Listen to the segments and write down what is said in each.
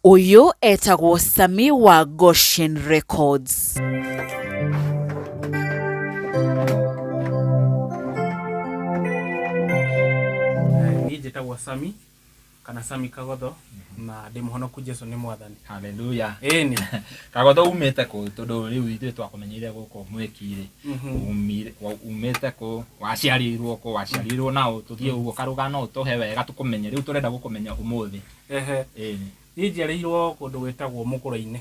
Ũyũ etagwo Sami wa Goshen Records. Niĩ njĩtagwo Sami kana Sami Kagotho na ndĩ mũhonoku. Jesu nĩ mwathani. Haleluya. Ĩni. Kagotho, umĩte kũ? Tondũ rĩu ithuĩ twakũmenyire gũkũ mwĩki-rĩ. Umĩte kũ? Waciarĩirwo kũ? Waciarĩirwo naũ? Tũthiĩ ũguo karũgano ũtũhe wega tũkũmenye. Rĩu tũrenda gũkũmenya ũmũthĩ. Ehe. Ĩni. Niĩ njiarĩirwo kũndũ gwĩtagwo Mũkũrwe-inĩ.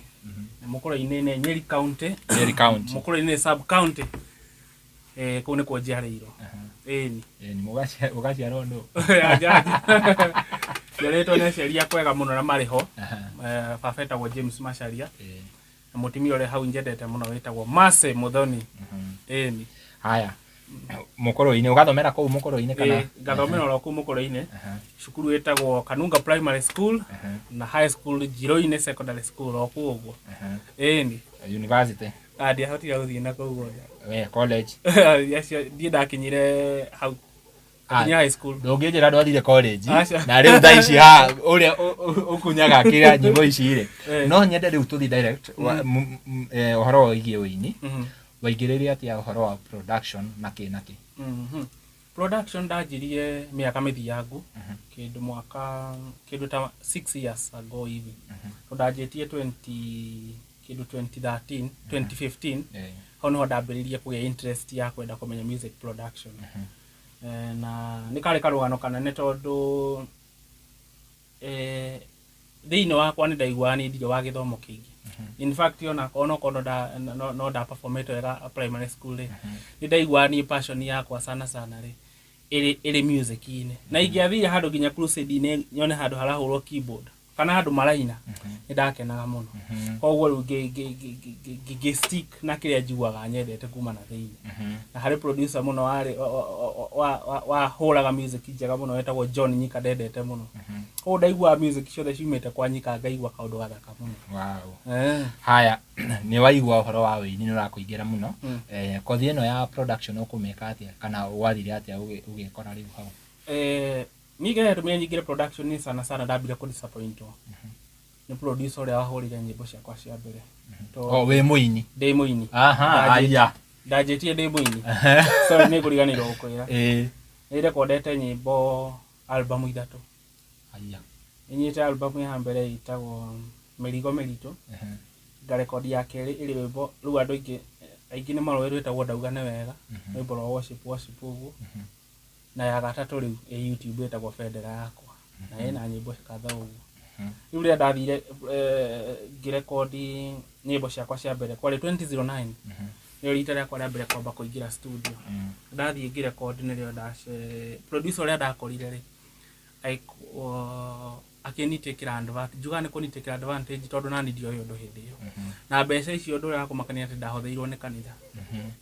Mũkũrwe-inĩ nĩ Nyeri County. Nyeri County. Mũkũrwe-inĩ nĩ sub county. Kũu nĩkuo njiarĩirwo. Ĩni. Ĩni, ũgaciarwo nũ? Njiarĩtwo nĩ aciari akwa ega mũno na marĩ ho. Baba etagwo James Macharia na mũtumia ũrĩa hau njendete mũno wĩtagwo Mercy Muthoni. Ĩni. Haya, Mũkũrwe-inĩ, ũgathomera kũu Mũkũrwe-inĩ kana? Ĩĩ, ngathomera oro kũu Mũkũrwe-inĩ, cukuru ĩtagwo Kanunga Primary School na high school Njirũ-inĩ Secondary School, o kũu ũguo. Ĩni. University? Ah, ndiahotire gũthiĩ na kũu guothe. We college? Acio ndiĩ ndakinyire hau. Ah. Ndakinyire high school. Ndũngĩnjĩra ndwathire college. Aca. Na rĩu thaa ici ha ũrĩa ũkunyaga kĩrĩa nyĩmbo ici rĩ, no nyende rĩu tũthiĩ direct ũhoro wĩgiĩ ũini. Waingĩrĩire atĩa ũhoro wa production na kĩ na kĩ? Production ndanjirie mĩaka mĩthiangu, kĩndũ mwaka kĩndũ ta 6 years ago hivi, tondũ ndanjĩtie 20 kĩndũ 2013, 2015. Hau niho ndambĩrĩirie kũgĩa interest ya kwenda kũmenya music production. Na nĩ karĩ karũgano kanene tondũ thĩinĩ wakwa nĩ ndaiguaga niĩ ndirĩ wa gĩthomo kĩingĩ. In fact, ona onokorwo no nda performĩte wega primary school rĩ, nĩ ndaiguaga niĩ passion yakwa sana sana rĩ ĩrĩ music-inĩ, na ingĩathire handũ nginya crusade-inĩ nyone handũ harahũrwo keyboard kana handũ maraina, nĩ ndakenaga mũno. Koguo rĩu ngĩ stick na kĩrĩa njiguaga nyendete kuma na thĩinĩ. Na harĩ producer mũno warĩ wahũraga music njega mũno wetagwo John Nyika, ndendete mũno. Koguo ndaiguaga music ciothe ciumĩte kwa Nyika ngaigua kaũndũ gathaka mũno. Haya, nĩ waigua ũhoro wa ũini nĩ ũrakũingĩra mũno. Kothi ĩno ya production ũkũmĩka atĩa kana wathire atĩa ũgĩkora rĩu hau? Niĩ kĩrĩa gĩatũmire nyingĩre production nĩ sana sana ndambire kũ disappointwo nĩ producer ũrĩa wahũrire nyĩmbo ciakwa cia mbere. O wĩ mũini? Ndĩ mũini. Aya. Ndanjĩtie ndĩ mũini. Sorry, nĩ ngũriganĩirwo gũkwĩra. Nĩ rekondete nyĩmbo album ithatũ. Aya. Nyite album ya mbere ĩtagwo Mĩrigo Mĩritũ, ngarekondi ya kerĩ ĩrĩ rwĩmbo rĩu andũ aingĩ nĩ maroĩ rwĩtagwo Ndauga Nĩ Wega, rwĩmbo rwa worship worship ũguo, na ya gatatũ rĩu ĩ YouTube ĩtagwo Bendera Yakwa, na ĩna nyĩmbo kadhaa ũguo. Rĩu rĩrĩa ndathire ngĩrekondi nyĩmbo ciakwa cia mbere kwarĩ 2009, nĩrĩo rita rĩakwa rĩa mbere kwamba kũingĩra studio. Ndathiĩ ngĩrekondi, nĩrĩo ndace producer ũrĩa ndakorire rĩ akĩnitakĩra advantage, njugaga nĩ kũnitakĩra advantage tondũ nani ndioĩ ũndũ hĩndĩ ĩyo. Na mbeca icio, ũndũ ũrĩa wa kũmakania atĩ ndahũthĩirwo nĩ kanitha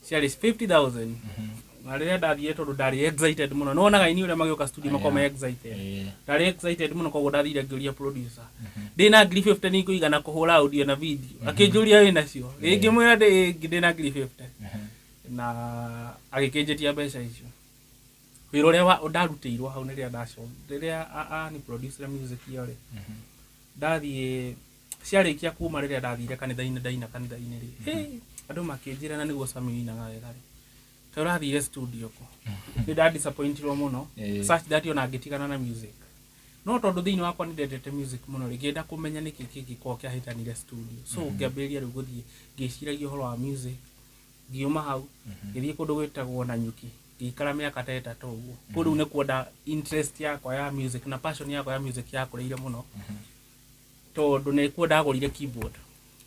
ciarĩ 50,000. Na rĩrĩa ndathire, tondũ ndarĩ excited mũno, nĩ wonaga aini ũrĩa magĩũka studio makoragwo me excited, ndarĩ excited mũno. Koguo ndathire ngĩũria producer, "Ndĩna ngiri 50 nĩ ikũigana kũhũra audio na video?" Akĩnjũria, "Wĩ nacio?" Ngĩmwĩra ndĩna ngiri 50, na agĩkĩnjĩtia mbeca icio. Wĩra ũrĩa ndarutĩirwo hau nĩ rĩrĩa rĩrĩa ani producer music ĩyo rĩ, ndathiĩ ciarĩkia kuma, rĩrĩa ndathire kanitha-inĩ ndaina kanitha-inĩ rĩ, hey, andũ makĩnjĩra, "Na nĩguo Sami ũinaga wega rĩ, ta ũrathire studio kũ?" Nĩ nda disappointirwo mũno such that ona ngĩtigana na music. No tondũ thĩinĩ wakwa nĩ ndendete music mũno rĩ, ngĩenda kũmenya nĩkĩ kĩngĩkorwo kĩahĩtanire studio. So ngĩambĩrĩria rĩu gũthiĩ ngĩciragia ũhoro wa music. Ngiuma hau ngĩthiĩ kũndũ gwĩtagwo Nanyuki, ngĩikara mĩaka ta 3 ũguo. Kũu rĩu nĩkuo nda interest yakwa ya music na passion yakwa ya music yakũrĩire mũno, tondũ nĩkuo ndagũrire keyboard,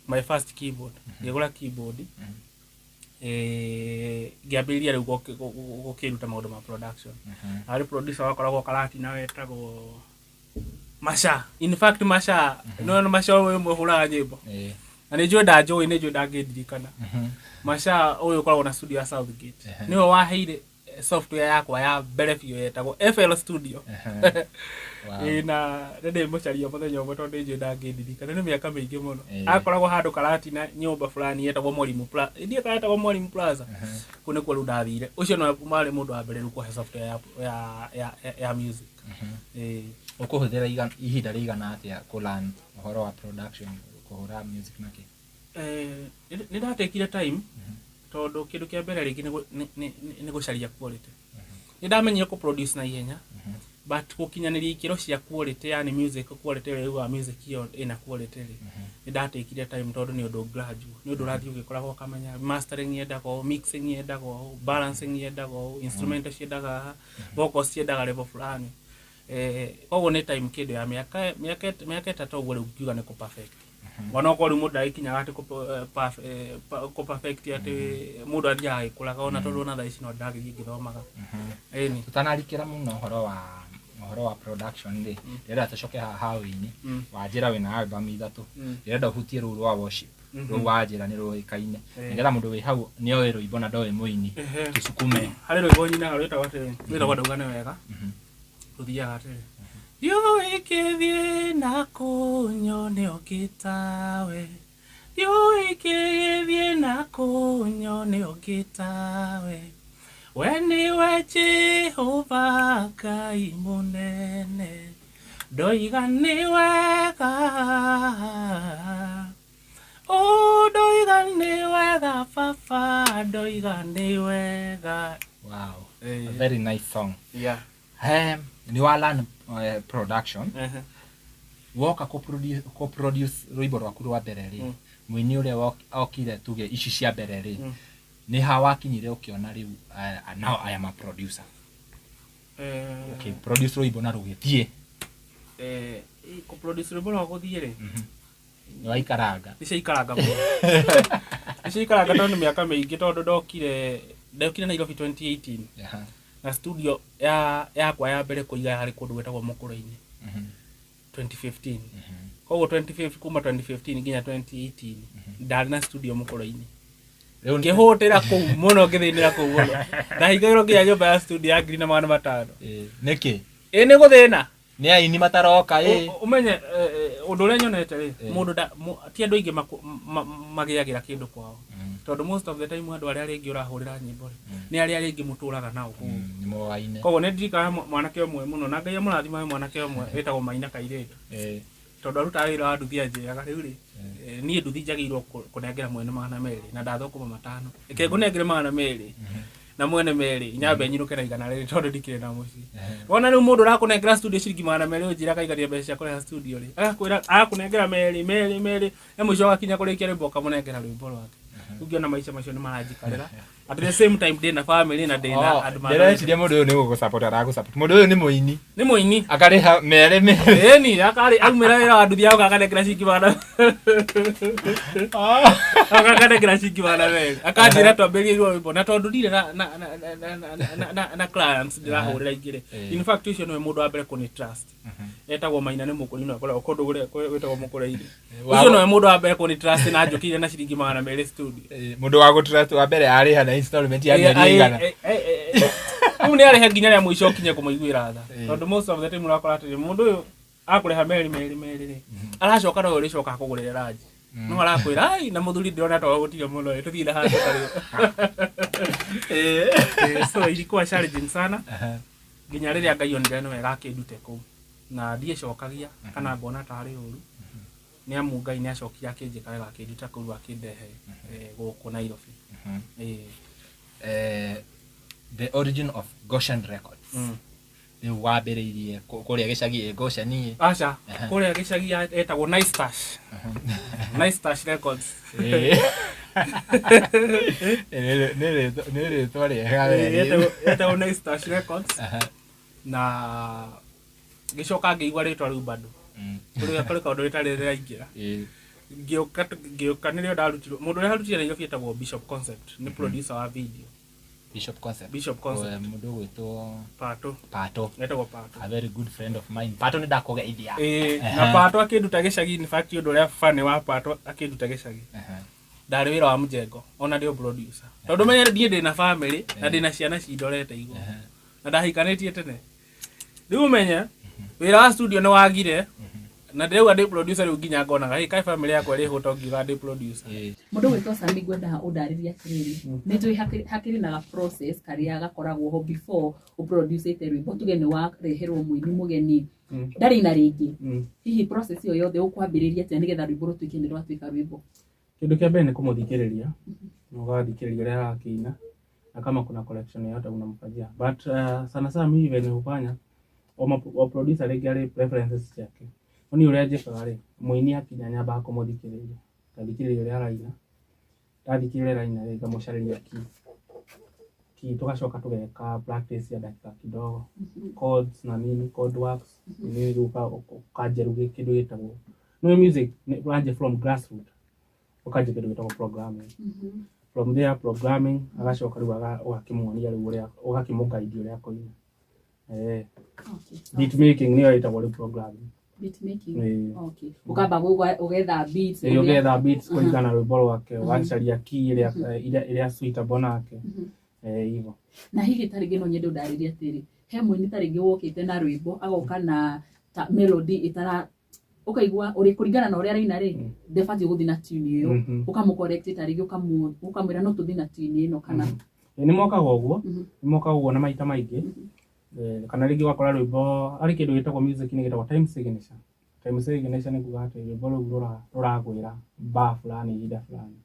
my first keyboard. Ngĩgũra keyboard, ngĩambĩrĩria rĩu gũkĩruta maũndũ ma production. Harĩ producer wakoragwo Karatina wetagwo Masha. In fact, Masha no Masha ũyũ ũmwe ũhũraga nyĩmbo, na nĩ njũĩ ndanjũĩ, nĩ njũĩ ndangĩndirikana. Masha ũyũ ũkoragwo na studio ya Southgate, nĩwe waheire software yakwa ya mbere biũ yetagwo FL Studio. Ĩĩ, na nĩ ndĩmũcaria mũthenya ũmwe tondũ nĩ njũĩ ndangĩndirikana, nĩ mĩaka mĩingĩ mũno. Akoragwo handũ Karatina, nyũmba fulani yetagwo Mwalimu Plaza, ndiĩ kana yetagwo Mwalimu Plaza. Kũu nĩkuo rĩu ndathire. Ũcio nĩwe warĩ mũndũ wa mbere rĩu kũhe software ya music. Ĩĩ. Ũkũhũthĩra ihinda rĩigana atĩa kũ learn ũhoro wa production, kũhũra music na kĩ? Nĩ ndatekire time, tondũ kĩndũ kĩa mbere rĩngĩ nĩ gũcaria quality. Nĩ ndamenyire kũ produce na ihenya, but gũkinyanĩria ikĩro cia quality, yani music quality ĩrĩa ugaga music ĩyo ĩna quality rĩ, nĩ ndatekire time, tondũ nĩ ũndũ gradual, nĩ ũndũ ũrathiĩ ũgĩkoragwo ũkamenya mastering yendaga ũũ, mixing yendaga ũũ, balancing yendaga ũũ, instrumental ciendaga haha, vocals ciendaga level fulani. Koguo nĩ time kĩndũ ya mĩaka 3 ũguo rĩu ngiuga nĩ kũ perfect, onokorwo rĩu mũndũ ndagĩkinyaga atĩ kũ perfect, atĩ mũndũ athiaga agĩkũraga, ona tondũ ona thaa ici no ndagĩthiĩ ngĩthomaga, ĩni. Tũtanarikĩra mũno ũhoro wa production rĩ, ndĩrenda tũcoke haha wĩini. Wanjĩra wĩna album ithatũ. Ndĩrenda ũhutie rũu rwa worship. Rũu wanjĩra nĩ rũĩkaine, nĩgetha mũndũ wĩ hau nĩoĩ rwĩmbo na ndoĩ mũini. Tũsukume. Harĩ rwĩmbo nyinaga rwĩtagwo atĩrĩ, rwĩtagwo "Ndauga Nĩ Wega". Rũthiaga atĩrĩ: ndiũĩ kĩthiĩ na kũnyone ũngĩ tawe, ndiũĩ kĩgĩthiĩ na kũnyone ũngĩ tawe, we nĩwe Jehova Ngai mũnene, ndoiga nĩ wega. Oh, ndoiga nĩ wega baba, ndoiga nĩ wega. Wow. A very nice song. Nĩ wa learn production. Woka kũ produce rwĩmbo rwaku rwa mbere rĩ, mũini ũrĩa okire, tuge ici cia mbere rĩ, nĩ ha wakinyire ũkĩona rĩu, now I am a producer? Okay, produce rwĩmbo na rũgĩthiĩ. Kũ produce rwĩmbo rwa gũthiĩ rĩ, Nĩ waikaranga? Nĩ ciaikaranga mũno, nĩ ciaikaranga, tondũ nĩ mĩaka mĩingĩ, tondũ ndokire Nairobi 2018, na studio ya yakwa ya mbere kũiga yarĩ kũndũ gwĩtagwo Mũkũrwe-inĩ 2015. Koguo 2015, kuma 2015 nginya 2018 ndarĩ na studio Mũkũrwe-inĩ. Rĩu ngĩhũtĩra kũu mũno, ngĩthĩnĩra kũu mũno, ndahingagĩrwo nginya nyũmba ya studio ya 1500. Nĩkĩ? Ĩ, nĩ gũthĩna. Nĩ aini mataroka ĩ? Ũmenye ũndũ ũrĩa nyonete rĩ, mũndũ ti andũ aingĩ magĩagĩra kĩndũ kwao, tondũ most of the time andũ arĩa rĩngĩ ũrahũrĩra nyĩmbo rĩ, nĩ arĩa rĩngĩ mũtũraga nao kũu. Nĩ moaine. Koguo nĩ ndirikanaga mwanake ũmwe mũno, na Ngai amũrathime, mwanake ũmwe wĩtagwo Maina Kairĩtu, tondũ arutaga wĩra wa nduthi, anjĩraga rĩu rĩ, niĩ nduthi njagĩrĩirwo kũnengera mwene 200 na ndathũkũma 5, reke ngũnengere 200 na mwene merĩ nyambe nyinũke na 100 tondũ ndikĩrĩ na mũciĩ. Wona rĩu mũndũ ũrakũnengera studio ciringi 200, ũnjĩra akaigania mbeca cia kũrĩha studio rĩ, agakwĩra agakũnengera merĩ merĩ merĩ, na mũico agakinya kũrĩkia rwĩmbo ũkamũnengera rwĩmbo rwake. Rĩu ngĩona maica macio nĩ maranjikarĩra, at the same time ndĩna family na ndĩna andũ Ndĩreciria mũndũ ũyũ nĩ gũgũsupport aragũsupport, mũndũ ũyũ nĩ mũini. Nĩ mũini. Akarĩha merĩ merĩ. Ĩni, akarĩ aumĩra wĩra wa nduthi agoka akanengera ciringi magana, akanengera ciringi 200, akanjĩra twambĩrĩrie rwĩmbo, na tondũ ndirĩ na clients ndĩrahũrĩra ingĩ rĩ, in fact ũcio nĩwe mũndũ wa mbere kũni trust, etagwo Maina, nĩ mũkũrinũ, akoragwo kũndũ kũrĩa gwĩtagwo Mũkũrwe-inĩ. Ũcio nĩwe mũndũ wa mbere kũni trust na njũkire na ciringi 200 studio. Mũndũ wa gũtrust wa mbere arĩha na installment ya mĩeri ĩigana? Rĩu nĩ arĩhe nginya rĩa mũico ũkinye kũmũiguĩra tha, tondũ most of the time ũrakora atĩrĩ, mũndũ ũyũ akũrĩha merĩ merĩ merĩ rĩ, aracoka no ũrĩcoka akũgũrĩre ranji, no arakwĩra, "Ai, na mũthuri ndĩrona to gũtirĩ mũno ĩ, tũthiĩ na handũ tarĩ." So ilikuwa challenging sana, nginya rĩrĩa Ngai onire nĩ wega akĩndute kũu, na ndiĩcokagia kana ngona tarĩ ũru, nĩ amu Ngai nĩ acokire akĩnjĩka wega, akĩnduta kũu, akĩndehe gũkũ Nairobi. The origin of Goshen Records. Rĩu wambĩrĩirie kũrĩa gĩcagi ĩ Goshen ĩ? Aca, kũrĩa gĩcagi etagwo Nice Stash, Nice Stash Records. Nĩ rĩtwa rĩega we rĩu. Etagwo Nice Stash Records, na ngĩcoka ngĩigua rĩtwa rĩu bado kũrĩ kaũndũ rĩtarĩ rĩraingĩra. Ngĩũka nĩrĩo ndarutirwo, mũndũ ũrĩa harutire Nairobi etagwo Bishop Concept, nĩ producer wa video. Bishop Concept. Bishop Concept. Mũndũ ũgwĩtwo Pato. Pato. Etagwo Pato. A very good friend of mine. Pato, nĩ ndakũgeithia. Na Pato akĩnduta gĩcagi, in fact ũndũ ũrĩa funny wa Pato akĩnduta gĩcagi, ndarĩ wĩra wa mjengo, ona ndĩ producer, tondũ menya niĩ ndĩna family na ndĩna ciana cindorete igũrũ, na ndahikanĩtie tene. Rĩu ũmenye wĩra wa studio nĩ wagire. Na ndĩrauga ndĩ producer rĩu nginya ngonaga hey, kaĩ family yakwa ĩrĩ hũta ũngiuga ndĩ producer. Mũndũ gwĩtwo Sami, ngwendaga ũndarĩrie atĩrĩrĩ, nĩ njũĩ hakĩrĩ na ga process karĩa gakoragwo ho before ũproducĩte rwĩmbo, tuge nĩ wareherwo mũini mũgeni ndarĩ na rĩngĩ, hihi process ĩyo yothe ũkwambĩrĩria atĩa nĩgetha rwĩmbo rũtuĩke nĩ rwatuĩka rwĩmbo? Kĩndũ kĩa mbere nĩ kũmũthikĩrĩria, na ũgathikĩrĩria ũrĩa arakĩina, na kama kuna collection yoyote unamfanyia. But sana sana mimi venye hufanya o producer rĩngĩ arĩ preferences ciake, no niĩ ũrĩa njĩkaga rĩ, mũini akinya nyambaga kũmũthikĩrĩria, ngathikĩrĩria ũrĩa araina. Ndathikĩrĩria ũrĩa araina rĩ, ngamũcarĩria key, tũgacoka tũgeka practice ya dakika kidogo, chords na nini, chord works nini, rĩu ũkanjia rĩu kĩndũ gĩtagwo no music nĩ ũranjia from grassroot, ũkanjia kĩndũ gĩtagwo programming. From there programming agacoka rĩu ũgakĩmuonia rĩu ũrĩa, ũgakĩmũguide ũrĩa akũina. Beat making nĩyo ĩtagwo rĩu programming. Beat making. Ĩĩ. Okay, ũkamba ũgetha beats. Ĩĩ, ũgetha beats kũringana na rwĩmbo rwake, ũgacaria key ĩrĩa ĩrĩa suitable nake. Hivyo. Na hihi ta rĩngĩ no nyende ũndarĩrie atĩrĩ, he mũini ta rĩngĩ wokĩte na rwĩmbo agoka na ta melody ĩtara ũkaigua ũrĩ kũringana na ũrĩa araina rĩ, ndĩbatiĩ gũthiĩ na tune ĩyo, ũkamũ correct ta rĩngĩ ũkamwĩra no tũthiĩ na tune ĩno kana? Ĩĩ, nĩ mokaga ũguo, nĩ mokaga ũguo na maita maingĩ. Kana rĩngĩ ũgakora rwĩmbo harĩ kĩndũ gĩtagwo music nĩ gĩtagwo time signature. Time signature nĩ kuga atĩ rwĩmbo rũu rũragwĩra bar fulani ihinda fulani.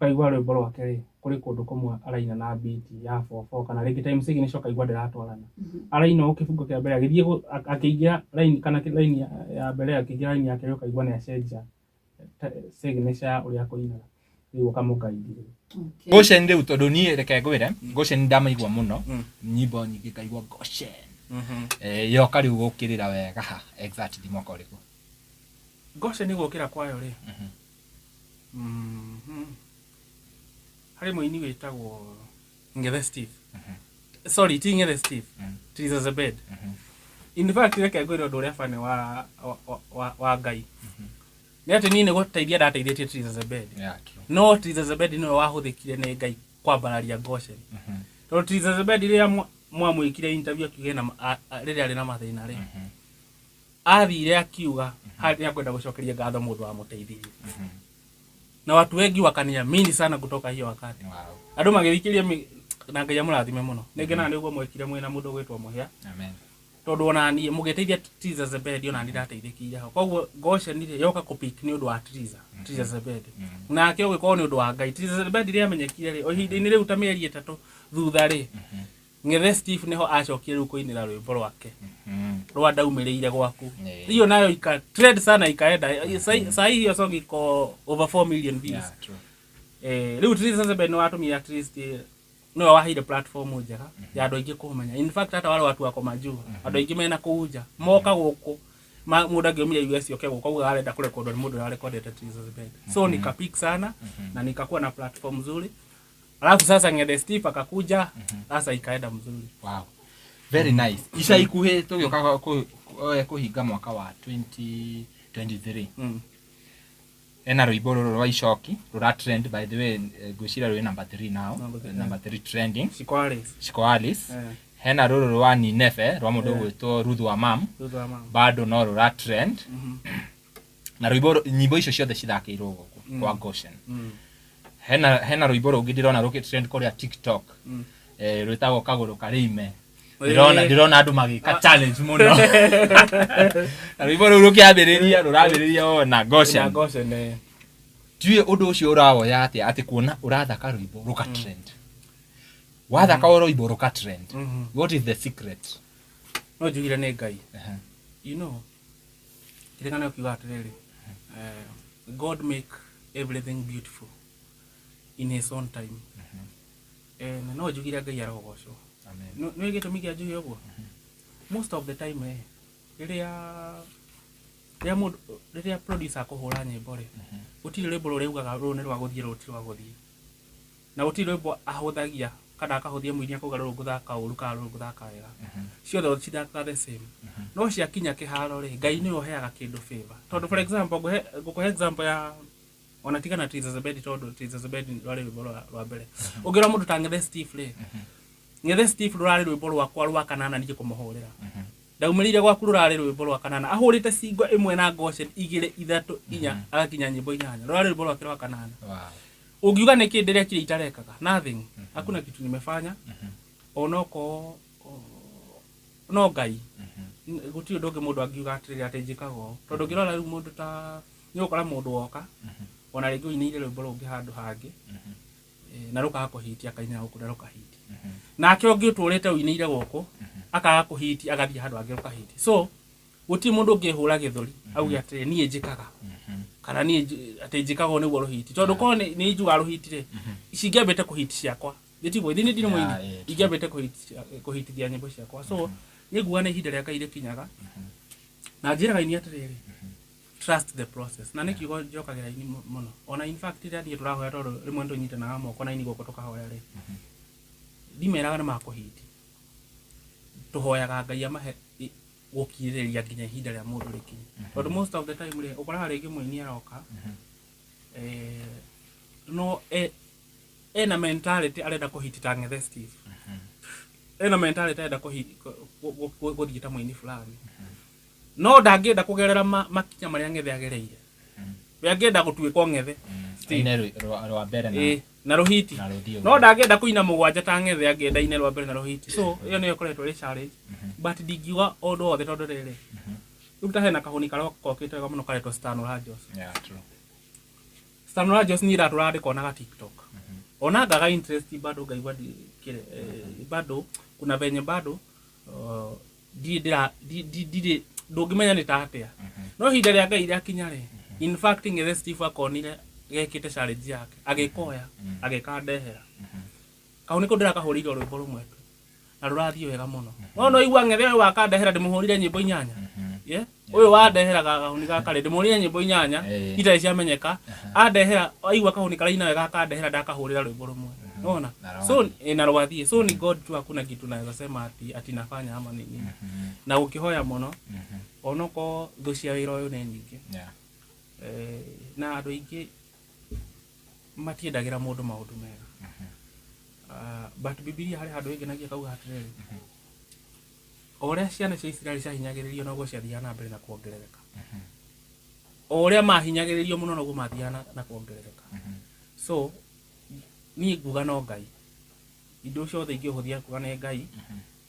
Ũkaigua rwĩmbo rwake rĩ, kũrĩ kũndũ kũmwe araina na beat ya 4/4, kana rĩngĩ time signature ũkaigua ndĩratwarana. Araina o kĩbungo kĩa mbere, agĩthiĩ akĩingĩra line kana line ya mbere, akĩingĩra line ya kerĩ, ũkaigua nĩ acenjia signature ya ũrĩa akũinaga, rĩu ũkamũguide rĩu. Goshen rĩu, tondũ niĩ reke ngwĩre, Goshen ndamaigua mũno nyimbo nyingĩ, ngaigua Goshen. Yoka rĩu gũkĩrĩra wega ha exactly mwaka ũrĩkũ? Goshen gũkĩra kwayo rĩ, harĩ mũini wĩtagwo Ngethe Steve, sorry, ti Ngethe Steve, Teresa Zebed. In fact, reke ngwĩre ũndũ ũrĩa bani wa Ngai nĩ atĩ niĩ nĩ gũteithia ndateithĩtie Teresa Zebed. Yeah, true. No Teresa Zebed nĩwe wahũthĩkire nĩ Ngai kwambararia Goshen, tondũ Teresa Zebed rĩrĩa mwamwĩkire interview akiuga ena rĩrĩa arĩ na mathĩna rĩ, athire akiuga harĩ akwenda gũcokeria ngatho mũndũ wamũteithirie, na watu wengi wakaniamini sana kutoka hiyo wakati. Andũ magĩthikĩria na Ngai amũrathime mũno. Nĩ ngenaga nĩ ũguo mwekire mwĩna mũndũ ũgwĩtwo Mũhĩa, Amen. Tondũ ona niĩ mũgĩteithia Triza Zebedi, ona niĩ ndateithĩkĩire ho. Koguo Goshen rĩ, yoka kũpick nĩ ũndũ wa Triza Zebedi, nake ũgĩkorwo nĩ ũndũ wa Ngai. Triza Zebedi rĩrĩa amenyekire rĩ, o ihinda-inĩ rĩu ta mĩeri 3 thutha rĩ, Ngethe Steve nĩho acokire rĩu kũinĩra rwĩmbo rwake rwa ndaumĩrĩire gwaku. Hiyo nayo ika trend sana, ikaenda. Sahi hiyo song iko over 4 million views. Yeah, true. Rĩu Triza Zebedi nĩ watumire at least, nĩwe waheire platform njega ya andũ aingĩ kũmenya. In fact, hata wale watu wako majuu, andũ aingĩ mena kũu nja moka gũkũ, mũndũ angĩumire US oke gũkũ auga arenda kũrekondwo nĩ mũndũ ũrĩa warekondete Triza Zebedi. So nikapick sana na nikakuwa na platform nzuri, alafu sasa Ng'ethe Steve akakuja, sasa ikaenda mzuri. Wow. Very nice. Ica ikuhĩ tũgĩũka kũhinga mwaka wa 2023, ena rwĩmbo rũrũ rwa Icoki rũra trend. By the way, ngwĩciria rwĩ number 3 now. Number three. Number 3 trending. Shiko Alice. Shiko Alice. Hena rũrũ rwa Nineve rwa mũndũ ũgwĩtwo Ruth wa Mam. Thutha wa mama. Bado no rũra trend, na rwĩmbo nyimbo icio ciothe cithakĩirwo gũkũ kwa Goshen. Hena rwĩmbo rũngĩ ndĩrona rũkĩ trend kũrĩa TikTok, rwĩtagwo Kagũrũ Karĩime. Ndĩrona andũ magĩka challenge mũno, na rwĩmbo rũu rũkĩambĩrĩria rũrambĩrĩria o na Na Goshen. Goshen, eh. Ndiũĩ ũndũ ũcio ũrawoya atĩa, atĩ kuona ũrathaka rwĩmbo rũka trend, wathaka o rwĩmbo rũka trend. What is the secret? No njugire nĩ Ngai. Kĩrĩkanĩro kiuga atĩrĩrĩ, God make everything beautiful in his own time. Na no njugire Ngai arogocwo. Amen. Nĩ gĩtũmi kĩa njuge ũguo, most of the time, rĩrĩa mũndũ, rĩrĩa producer akũhũra nyĩmbo rĩ, gũtirĩ rwĩmbo rũrĩa augaga rũrũ nĩ rwa gũthiĩ, rũrũ ti rwa gũthiĩ, na gũtirĩ rwĩmbo ahũthagia kana akahũthia mũini akauga rũrũ ngũthaka ũru kana rũrũ ngũthaka wega. Ciothe cithakaga the same, no ciakinya kĩharo rĩ, Ngai nĩwe ũheaga kĩndũ favor. Tondũ for example, ngũkũhe example ya ona tigana Triza Zebedi, tondũ Triza Zebedi rwarĩ rwĩmbo rwa mbere. Ũngĩrora mũndũ ta Ng'ethe Steve rĩ, Ng'ethe Steve rũrarĩ rwĩmbo rwakwa rwa kanana niĩ kũmũhũrĩra. Ndaumĩrĩire gwaku rũrarĩ rwĩmbo rwa kanana, ahũrĩte singo ĩmwe na Goshen igĩrĩ ithatũ inya, agakinya nyĩmbo inyanya, rũrarĩ rwĩmbo rwake rwa kanana. Ũngiuga nĩkĩ ndĩrekire itarekaga? Nothing, hakuna kitu nimefanya, onokorwo no Ngai. Gũtirĩ ũndũ ũngĩ mũndũ angiuga atĩrĩrĩ atĩ njĩkaga ũũ, tondũ ũngĩrora rĩu mũndũ ta nĩ ũgũkora mũndũ woka ona rĩngĩ ũinĩire rwĩmbo rũngĩ handũ hangĩ, na rũkaga kũhiti, akainĩra gũkũ na rũkahiti, nake ũngĩ ũtũrĩte ũinĩire gũkũ akaga kũhiti, agathiĩ handũ hangĩ rũkahiti. So gũtirĩ mũndũ ũngĩhũra gĩthũri auge atĩrĩ niĩ njĩkaga kana niĩ atĩ njĩkaga ũũ nĩguo rũhiti, tondũ korwo nĩ njugaga rũhiti rĩ, cingĩambĩte kũhiti ciakwa nĩtiguo ithe nĩ ndirĩ mũini, ingĩambĩte kũhitithia nyĩmbo ciakwa. So niĩ nguga nĩ ihinda rĩa Ngai rĩkinyaga, na njĩraga ini atĩrĩrĩ, trust the process, na nĩ kiugo njokagĩra ini mũno. Ona in fact rĩrĩa niĩ tũrahoya, tondũ rĩmwe nĩ tũnyitanaga moko na ini gũkũ tũkahoya rĩ, ndimeraga nĩ makũhiti, tũhoyaga Ngai amahe gũkirĩrĩria nginya ihinda rĩa mũndũ rĩkinye, tondũ most of the time rĩ, ũkoraga rĩngĩ mũini aroka, no ena mentality arenda kũhiti ta Ng'ethe Steve, ena mentality arenda gũthiĩ ta mũini fulani, no ndangĩenda kũgerera makinya marĩa Ng'ethe agereire. We angĩenda gũtuĩka o Ng'ethe Steve. Aine rwa mbere na Na rũhiti. Na rũthiĩ No ndangĩenda kũina mũgwanja ta Ng'ethe, angĩenda ine rwa mbere na rũhiti. So ĩyo nĩyo ĩkoretwo ĩrĩ challenge, but ndingiuga ũndũ wothe, tondũ rĩrĩ, rĩu ta hena kahũni karĩa kokĩte wega mũno karetwo Stan Rajos. Yeah, true. Stan Rajos niĩ ndatũraga ndĩkonaga TikTok, ona ngaga interest bado, ngaigua kĩrĩ, bado kuna venye bado ndirĩ ndĩra ndirĩ ndũngĩmenya nĩ ta atĩa, no ihinda rĩa Ngai rĩakinya rĩ, in fact Ng'ethe Steve akonire gekĩte challenge yake, agĩkoya agĩkandehera. Kau nĩko ndĩrakahũrĩire rwĩmbo rũmwe tu na rũrathiĩ wega mũno, no igua Ng'ethe ũyũ wakandehera ndĩmũhũrire nyĩmbo inyanya. Yeah? Ũyũ wandehera gahuni gaka rĩ, ndĩmũhũrire nyĩmbo inyanya itarĩ ciamenyeka. Andehera, aigua kahuni karaina wega, akandehera, ndakahũrĩra rwĩmbo rũmwe. Unaona? Na So na rwathiĩ. So ni God tu, hakuna kitu naweza sema ati nafanya ama ni nini, na ũkĩhoya mũno, onokorwo thũ cia wĩra ũyũ nĩ nyingĩ, na andũ aingĩ matiendagĩra mũndũ maũndũ mega. Ah, but Bibilia harĩ handũ ĩngenagia, kauga atĩrĩrĩ, o ũrĩa ciana cia Isiraeli ciahinyagĩrĩrio, noguo ciathiaga na mbere na kuongerereka. O ũrĩa mahinyagĩrĩrio mũno, noguo mathiaga na kuongerereka. So niĩ nguga no Ngai, indo ciothe ingĩhũthia kuga nĩ Ngai,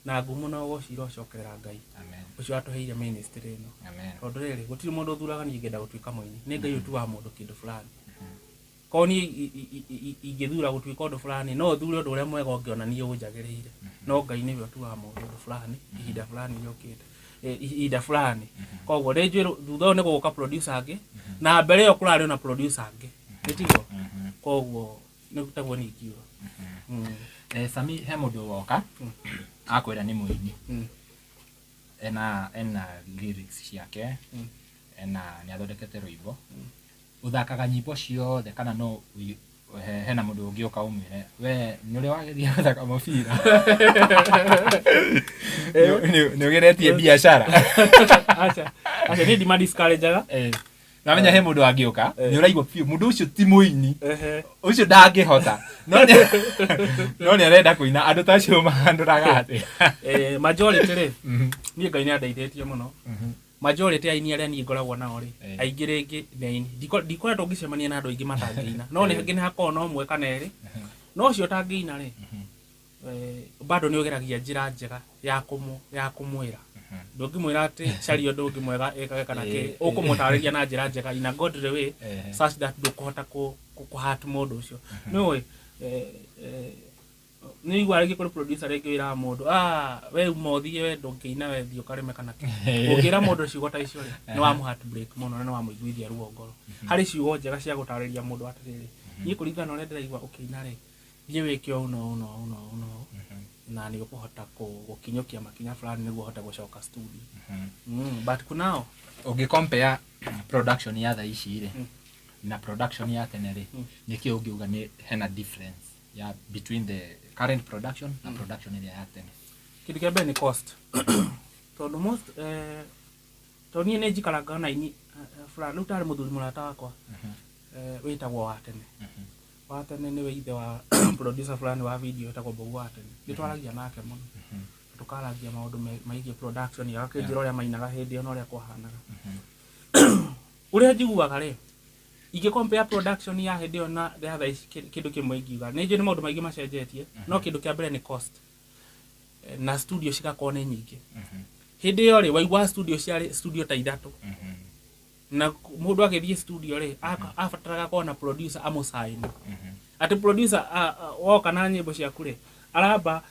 na ngumo na ũgoci irocokerera Ngai Amen. ũcio watũheire ministry ĩno. Amen. Tondũ rĩrĩ, gũtirĩ mũndũ ũthuraga niĩ ngenda gũtuĩka mũini, nĩ Ngai ũtuaga mũndũ kĩndũ fulani. Korwo niĩ ingĩthura gũtuĩka ũndũ fulani, no thure ũndũ ũrĩa mwega ũngĩona niĩ ũnjagĩrĩire, no Ngai nĩwe ũtuaga mũndũ ũndũ fulani ihinda fulani rĩũkĩte, ihinda fulani. Koguo nĩ njũĩ thutha ũyũ nĩ gũgũka producer angĩ, na mbere ĩyo kũrarĩ ona producer angĩ, nĩ tiguo? Koguo nĩ taguo niĩ ingiuga. Sami, he mũndũ woka akwĩra nĩ mũini, ena lyrics ciake, ena nĩ athondekete rwĩmbo, ũthakaga nyĩmbo ciothe kana no hena mũndũ ũngĩũka ũmwĩre we nĩ ũrĩa wageria gũthaka mũbira, nĩ ũgeretie biacara? Acha, acha, niĩ ndima discourageaga. Namenya he mũndũ angĩũka, nĩ ũraigua biũ mũndũ ũcio ti mũini, ũcio ndangĩhota, no nĩ arenda kũina. Andũ ta acio mahandũraga atĩa? Majority rĩ, niĩ Ngai nĩ andeithĩtie mũno. Majority ya aini arĩa niĩ ngoragwo nao rĩ, aingĩ rĩngĩ nĩ aini. Ndikoretwo ngĩcemania na andũ aingĩ matangĩina, no nĩ hangĩ nĩ hakoragwo na ũmwe kana erĩ, no ũcio ũtangĩina rĩ, bado nĩ ũgeragia njĩra njega ya kũmwĩra. Ndũngĩmwĩra atĩ caria ũndũ ũngĩ mwega ĩkage kana kĩ, ũkũmũtarĩria na njĩra njega in a godly way, such that ndũkũhota kũ hurt mũndũ ũcio. Nĩ ũĩ, nĩ igua rĩngĩ kũrĩ producer rĩngĩ wĩraga mũndũ, ah, we uma ũthiĩ, we ndũngĩina, we thiĩ ũkarĩme kana kĩ. Ũngĩra mũndũ ciugo ta icio rĩ, nĩ wamũ heartbreak mũno na nĩ wamũiguithia ruo ngoro. Harĩ ciugo njega cia gũtarĩria mũndũ atĩrĩrĩ, niĩ kũringana na ũrĩa ndĩraigua ũkĩina rĩ, thiĩ wĩke ũũ na ũũ na ũũ na ũũ na ũũ, na nĩ ũkũhota gũkinyũkia makinya fulani nĩguo ũhote gũcoka studio. But kunao Ũngĩ compare production ya thaa ici rĩ na production ya tene rĩ, nĩkĩ ũngiuga nĩ hena difference ya between the current production na production ĩrĩa ya tene? Kĩndũ kĩa mbere nĩ cost, tondũ most, tondũ niĩ nĩ njikaraga na ini fulani. Rĩu tarĩ mũthuri mũrata wakwa, wĩtagwo wa tene. Wa tene nĩwe ithe wa producer fulani wa video wĩtagwo Mbogu wa tene. Nĩ twaragia nake mũno. Tũkaragia maũndũ maigiĩ production, agakĩnjĩra ũrĩa mainaga hĩndĩ ĩyo na ũrĩa kwahanaga. Ũrĩa njiguaga rĩ, ingĩ compare production ya hĩndĩ ĩyo na ya thaa ici, kĩndũ kĩmwe ingiuga nĩ njũĩ nĩ maũndũ maingĩ macenjetie, no kĩndũ kĩa mbere nĩ cost. Na studio cigakorwo nĩ nyingĩ. Hĩndĩ ĩyo rĩ, waiguaga studio ciarĩ studio ta ithatũ, na mũndũ agĩthiĩ studio rĩ, abataraga korwo na producer amũcaini, atĩ producer woka na nyĩmbo ciaku rĩ, aramba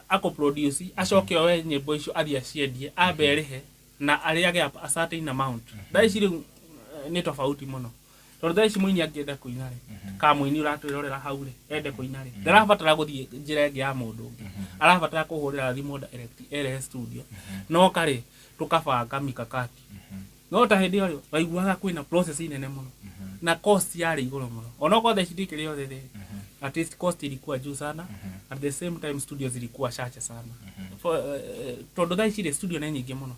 akũproduce, acoke oe nyĩmbo icio athiĩ aciendie, ambe ĩrĩhe na arĩage a certain amount. Thaa ici rĩu nĩ tofauti mũno, tondũ thaa ici mũini angĩenda kũina rĩ, ka mũini ũratwĩrorera hau rĩ, ende kũina rĩ, ndarabatara gũthiĩ njĩra ĩngĩ ya mũndũ ũngĩ, arabatara kũhũrĩra thimũ direct erehe studio no karĩ tũkabanga mikakati. No ta hĩndĩ ĩyo rĩ, waiguaga kwĩna process nene mũno na cost yarĩ igũrũ mũno. Onokorwo thaa ici ndikĩrĩ yothe rĩ, at least cost ilikuwa juu sana. At the same time, studio zilikuwa chache sana. Tondũ thaa ici rĩ, studio nĩ nyingĩ mũno.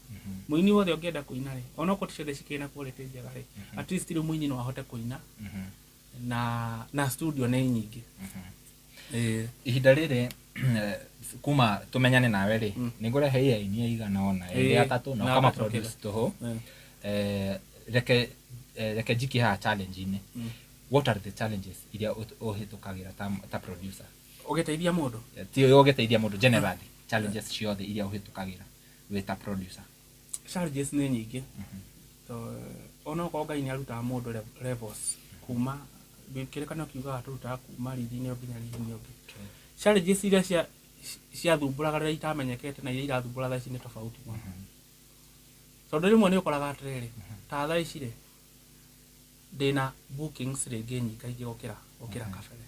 Mũini wothe ũngĩenda kũina rĩ, onokorwo ti ciothe cikĩrĩ na quality njega rĩ, at least rĩu mũini no ahote kũina na studio nĩ nyingĩ. Ihinda rĩrĩ kuma tumenyane nawe rĩ, nĩ ngũreheire aini aigana ũna, erĩ, atatũ, na na ũkama ũgacokera. Produce tũhũ. Reke njikie haha challenge-inĩ. What are the challenges iria ũhĩtũkagĩra ta producer? Ũgĩteithia mũndũ? Ti ũgĩteithia mũndũ, generally challenges ciothe iria ũhĩtũkagĩra wĩ ta producer. Challenges nĩ nyingĩ, to onokorwo Ngai nĩ arutaga mũndũ levels, kuma kĩrĩkanĩro kiugaga tũrutaga kuma riri-inĩ o nginya riri-inĩ ũngĩ. Challenges iria ciathumbũraga rĩrĩa itamenyekete na iria irathumbũra thaa ici nĩ tofauti mũno, tondũ rĩmwe nĩ ũkoraga atĩrĩrĩ, ta thaa ici rĩ, ndĩna bookings rĩngĩ nyingaingĩ gũkĩra kabere.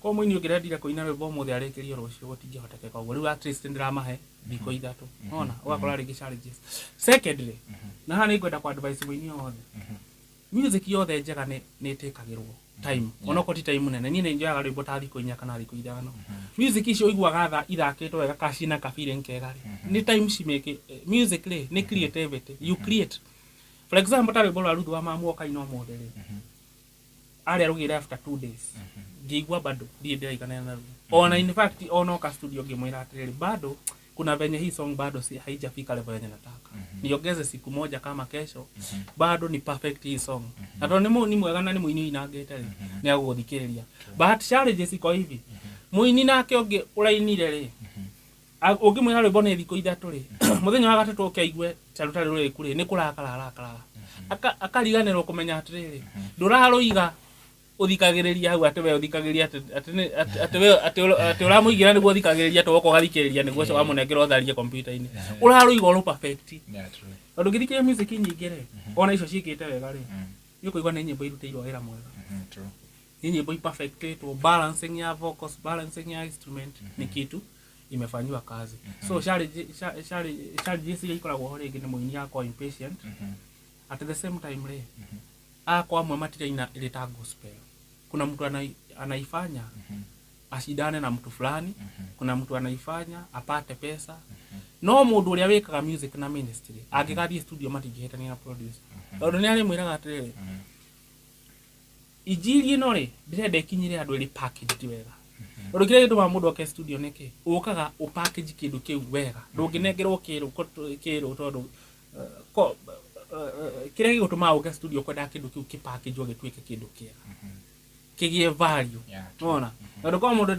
Koguo mũini ũngĩrendire kũina rwĩmbo ũmũthĩ arĩkĩrio rũciũ, gũtingĩhotekeka ũguo. Rĩu at least ndĩramahe thikũ 3. Nona ũgakora rĩngĩ challenges. Secondly, na haha nĩ ngwenda ku advise mũini o wothe, music yothe njega nĩ ĩtĩkagĩrwo time, onokorwo ti time nene. Niĩ nĩ njoyaga rwĩmbo ta thikũ 4 kana thikũ 5. Music icio ũiguaga tha ithakĩtwo wega kana ciĩna ka feeling kega rĩ, nĩ time cimĩke. Music rĩ, nĩ creativity you create. For example, ta rwĩmbo rwa Ruth wa Mamu ũkaina ũmũthĩ rĩ, arĩa rugire after 2 days ngĩigua bado ndirĩ ndĩraiganĩra naruo. Ona in fact, ona oka studio ngĩmwĩra atĩrĩrĩ, bado kuna venye hii song bado si haijafika level yenye nataka, niongeze siku moja kama kesho bado ni perfect hii song. Na tondũ nĩ mwega na nĩ mũini ũinangĩte rĩ, nĩ agũgũthikĩrĩria. But challenges iko hivi, mũini nake ũngĩ ũrainire rĩ, ũngĩmwĩra rwĩmbo nĩ thikũ 3 rĩ, mũthenya wa gatatũ oke aigue ta rũtarĩ rũrĩku rĩ, nĩ kũrakara arakaraga. Akariganĩrwo kũmenya atĩrĩrĩ, ndũrarũiga ũthikagĩrĩria hau atĩ we ũthikagĩrĩria atĩ we atĩ ũramũigĩra nĩguo ũthikagĩrĩria, atĩ woka ũgathikĩrĩria nĩguo ũcio wamũnengera ũtharie kompiuta-inĩ, ũrarũiga ũrũ perfect. Yeah, true. Tondũ ũngĩthikĩrĩria music nyingĩ rĩ, ona icio ciĩkĩte wega rĩ, nĩ ũkũigua nĩ nyĩmbo irutĩirwo wĩra mwega. True. Nĩ nyĩmbo iperfectĩtwo, balancing ya vocals, balancing ya instrument, nĩ kitu imefanyiwa kazi. So challenges iria ikoragwo ho rĩngĩ nĩ mũini akorwo impatient. At the same time rĩ, akwa amwe matiraina ĩrĩ ta gospel. Kuna mtu anaifanya ashindane na mtu fulani, kuna mtu anaifanya apate pesa. No mũndũ ũrĩa wĩkaga music na ministry angĩgathiĩ studio matingĩhĩtania na producer, tondũ nĩ arĩmwĩraga atĩrĩrĩ, injiri ĩno rĩ, ndĩrenda ĩkinyĩre andũ ĩrĩ packaged wega. Tondũ kĩrĩa gĩtũmaga mũndũ oke studio nĩkĩ, ũkaga ũpackage kĩndũ kĩu wega. Ndũngĩnengerwo kĩrũ tondũ kĩrĩa gĩgũtũmaga ũke studio kwendaga kĩndũ kĩu kĩpackageo gĩtuĩke kĩndũ kĩega, kĩgĩe value. Nona tondũ korwo mũndũ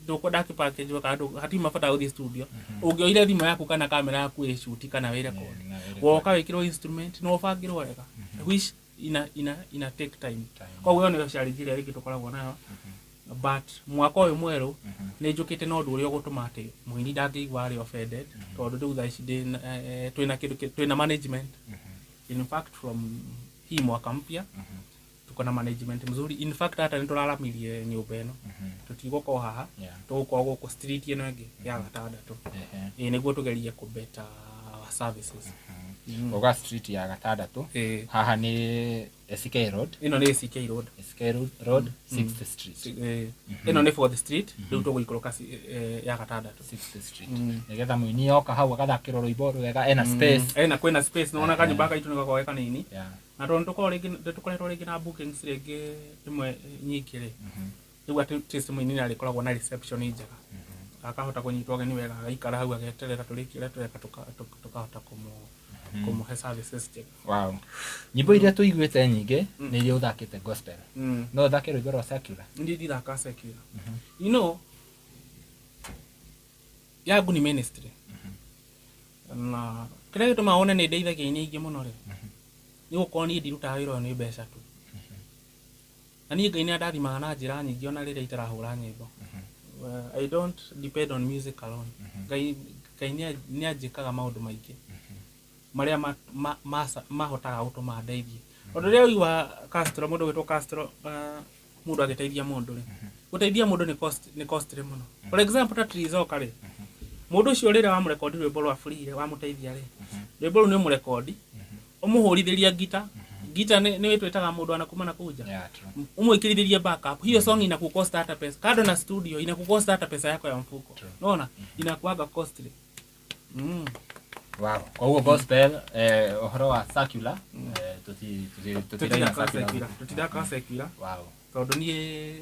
ndũkwenda kĩpackage kana hatima bata gũthiĩ studio, ũngĩoire thimũ yaku kana kamera yaku ĩcuti kana wĩrekodi, Na wĩ woka wĩkĩrwo instrument na ũbangĩrwo wega, which ina take time. Time. Koguo ĩyo nĩyo challenge ĩrĩa rĩngĩ tũkoragwo nayo. But mwaka ũyũ mwerũ nĩ njũkĩte na ũndũ ũrĩa ũgũtũma atĩ mũini ndangĩigua arĩ offended, tondũ rĩu thaa ici twĩna kĩndũ twĩna management. In fact, from hii mwaka mpya tuko na management mzuri. In fact, hata nĩ tũraramirie nyũmba ĩno, tũtigũkorwo haha, tũgũkorwo gũkũ street ĩno ĩngĩ ya gatandatũ. Ĩĩ, nĩguo tũgerie kũ better our services. Uga street ya gatandatũ. Haha nĩ SK Road? Ĩno nĩ ACK Road. SK Road, 6th Street. Ĩno nĩ Fourth Street, rĩu tũgũikũrũka ya gatandatũ. 6th Street, nĩgetha mũini oka hau agathakĩrwo rwĩmbo rwega ena space. Ena kwĩna space, nĩwona kanyũmba gaitũ nĩ gakoragwo ge kanini. Na tondũ tũkoragwo rĩngĩ nĩtũkoretwo rĩngĩ na bookings rĩngĩ rĩmwe nyingĩ rĩ, rĩu at least mũini nĩ arĩkoragwo na reception njega. Akahota kũnyitwo ũgeni wega, agaikara hau ageterera tũrĩkie ũrĩa tũreka, tũkahota kũmũhe services njega. Wow, nyimbo iria tũiguĩte nyingĩ nĩ iria ũthakĩte gospel. No ũthake rwĩmbo rwa secular? Ndiĩ ndithaka secular. Yangu ni ministry, na kĩrĩa gĩtũmaga wone nĩ ndeithagia aini aingĩ mũno rĩ, nĩ gũkorwo niĩ ndirutaga wĩra ũyũ nĩ mbeca tu, na niĩ Ngai nĩ andathimaga na njĩra nyingĩ ona rĩrĩa itarahũra nyĩmbo. Well, I don't depend on music alone. Ngai nĩ anjĩkaga maũndũ maingĩ marĩa mahotaga gũtũma ndeithie, tondũ rĩrĩa ũigua Castro, mũndũ gwĩtwo Castro, mũndũ agĩteithia mũndũ rĩ, gũteithia mũndũ nĩ cost, nĩ costly mũno. For example, ta Trizoka rĩ, mũndũ ũcio rĩrĩa wamũrekondi rwĩmbo rwa free rĩ, wamũteithia rĩ, rwĩmbo rũu nĩ ũmũrekondi, ũmũhũrithĩria ngita. Ngita nĩ twĩtaga mũndũ anakuma na kuu nja. Yeah, true. Umwikirithĩrie backup, hiyo song inakucost hata pesa, kando na studio inakucost hata pesa yako ya mfuko. True. Unaona inakuaga costly. Wow, koguo gospel, ũhoro wa secular, tũtiraina Tutithakaga secular. secular, tutithakaga secular. Tondũ niĩ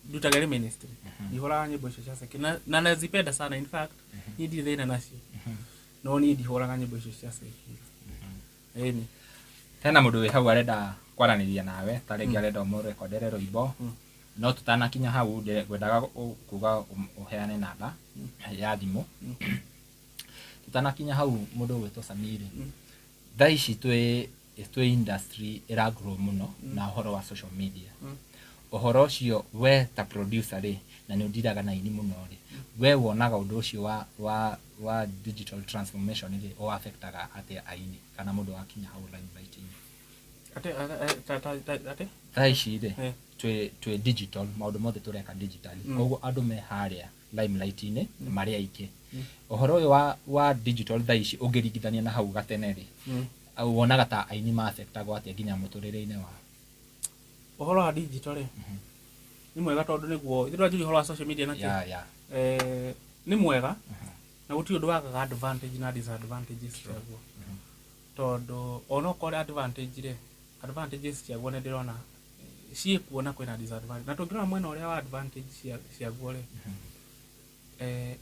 ndutaga ĩrĩ ministry, ndihũraga nyĩmbo icio cia secular, na nazipenda sana. In fact, niĩ ndirĩ thĩna nacio, no niĩ ndihũraga nyĩmbo icio cia secular, ĩni. Hena mũndũ wĩ hau arenda kwaranĩria nawe, ta rĩngĩ arenda ũmũrekondere rwĩmbo. No tũtanakinya hau, ngwendaga kuga ũheane namba ya thimũ. Tũtanakinya hau, mũndũ ũgwĩtwo Samiri, thaa ici twĩ industry ĩragrow mũno na ũhoro wa social media. Ũhoro ũcio, we ta producer rĩ, na nĩ ũndiraga na aini mũno rĩ, we wonaga ũndũ ũcio wa digital transformation rĩ, ũ affectaga atĩa aini kana mũndũ wakinya hau limelight-inĩ? Ate ate? Thaa ici rĩ, twĩ digital, maũndũ mothe tũreka digitally. Koguo andũ me harĩa limelight-inĩ marĩ aingĩ. Ũhoro ũyũ wa digital thaa ici ũngĩringithania na hau gatene rĩ, wonaga ta aini ma affectagwo atĩa nginya mũtũrĩre-inĩ wao? Ũhoro wa digital rĩ, nĩ mwega, tondũ nĩguo ithuĩ twanjirie ũhoro wa social media na kĩ. Nĩ mwega, na gũtirĩ ũndũ wagaga advantage na disadvantages ciaguo, tondũ onokorwo advantage rĩ, advantages ciaguo nĩ ndĩrona ciĩkuo na kwĩna disadvantage. Na tũngĩrora mwena ũrĩa wa advantage ciaguo rĩ,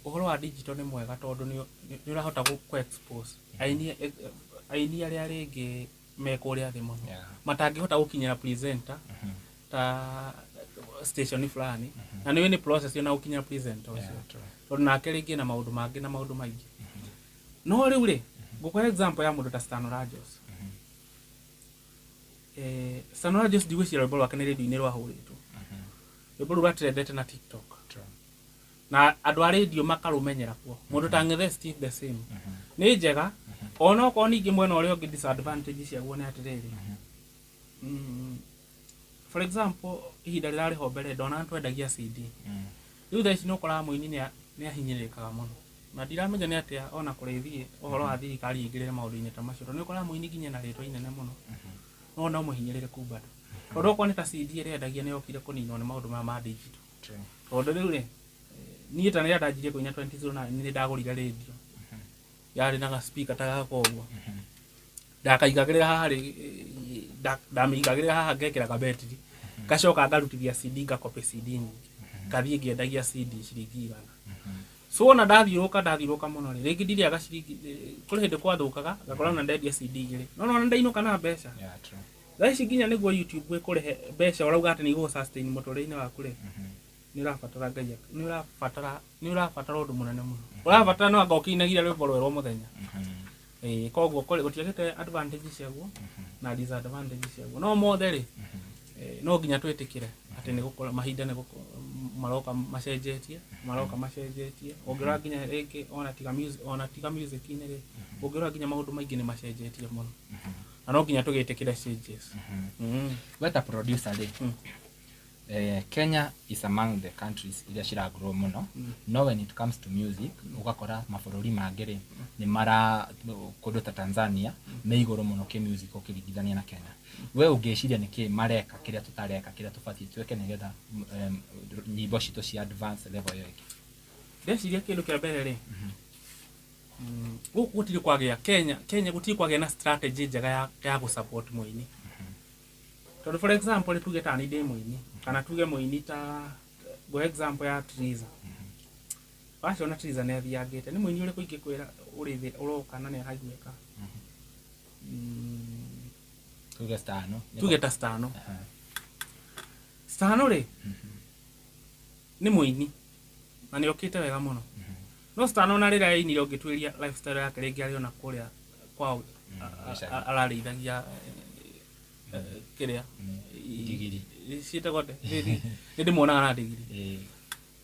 ũhoro wa digital nĩ mwega, tondũ nĩ ũrahota kũ expose aini arĩa rĩngĩ me kũrĩa thĩ mũno, matangĩhota gũkinyĩra presenter ta station fulani, na nĩ process na gũkinyĩra presenter ũcio, tondũ nake rĩngĩ na maũndũ mangĩ na maũndũ maingĩ. No rĩu rĩ, ngũkũhe example ya mũndũ ta Stan Rajos. Stan Rajos, ndigwĩciria rwĩmbo rwake nĩ radio-inĩ rwahũrĩtwo. Rwĩmbo rũu rwatrendete na TikTok, na andũ a radio makarũmenyera kuo. Mũndũ ta Ng'ethe Steve, the same. Nĩ njega, onokorwo ningĩ mwena ũrĩa ũngĩ disadvantage ciaguo nĩ atĩrĩrĩ, for example, ihinda rĩrarĩ ho mbere ndona twendagia CD. Rĩu thaa ici nĩ ũkoraga mũini nĩ ahinyĩrĩrĩkaga mũno, na ndiramenya nĩ atĩa ona kũrĩthiĩ ũhoro wa thirikari ĩingĩrĩre maũndũ-inĩ ta macio, tondũ nĩ ũkoraga mũini nginya na rĩtwa inene mũno, no mũhinyĩrĩrĩku bado, tondũ okorwo nĩ ta CD ĩrĩa endagia nĩ yokire kũninwo nĩ maũndũ maya ma digital. Tondũ rĩu rĩ, niĩ ta rĩrĩa ndanjirie kũina 2009, nĩ ndagũrire radio yarĩ na ga speaker ta gaka ũguo. Ndakaigagĩrĩra haha rĩ, ndamĩigagĩrĩra haha, ngekĩra kabetiri, ngacoka ngarutithia CD, ngacopy CD nyingĩ, ngathiĩ ngĩendagia CD ciringi 100. So ona ndathiũrũrũka mũno rĩ, rĩngĩ ndirĩaga ciringi, kũrĩ hĩndĩ kwathũkaga ngakora ona ndendia CD 2, no nona ndainũka na mbeca. Yeah, true. Thaa ici nginya nĩguo YouTube ĩkũrĩhe mbeca ũrauga atĩ nĩ igũgũ sustain mũtũrĩre-inĩ waku rĩ, nĩ ũrabatara Ngai, nĩ ũrabatara ũndũ mũnene mũno, ũrabatara no anga ũkĩinagia rwĩmbo rwerũ o mũthenya. Ĩĩ, koguo kũrĩ gũtiagĩte advantage ciaguo na disadvantage ciaguo, no mothe rĩ, no nginya twĩtĩkĩre atĩ nĩ gũkũra mahinda nĩ maroka macenjetie, maroka macenjetie. Ũngĩrora nginya rĩngĩ ona tiga music-inĩ rĩ, ũngĩrora nginya maũndũ maingĩ nĩ macenjetie mũno, na no nginya tũgĩtĩkĩre changes. We ta producer rĩ, Kenya is among the countries iria ciragrow mũno, no when it comes to music ũgakora mabũrũri mangĩ rĩ, nĩ mara kũndũ ta Tanzania me igũrũ mũno kĩ music ũkĩringithania na Kenya. We ũngĩciria nĩkĩ mareka kĩrĩa tũtareka, kĩrĩa tũbatiĩ twĩke nĩgetha nyĩmbo citũ cia advance level ĩyo ĩngĩ? Ndeciria kĩndũ kĩa mbere rĩ, gũkũ gũtirĩ kwagĩa, Kenya gũtirĩ kwagĩa na strategy njega ya gũ support mũini, tondũ for example rĩ, tuge ta niĩ ndĩ mũini, kana tuge mũini ta, ngũhe example ya Triza. Waciona Triza nĩ athiangĩte. Nĩ mũini ũrĩkũ ingĩkwĩra ũrĩ thĩ ũroka na nĩ araiguĩka? Tuge Stano. Tuge ta Stano. Stano rĩ nĩ mũini na nĩ okĩte wega mũno. No Stano na rĩrĩa ainire ũngĩtuĩria lifestyle yake rĩngĩ arĩ ona kũrĩa kwao ararĩithagia kĩrĩa Ndigiri. Ciĩtagwo atĩa? Nĩ ndĩmuonaga na ndigiri.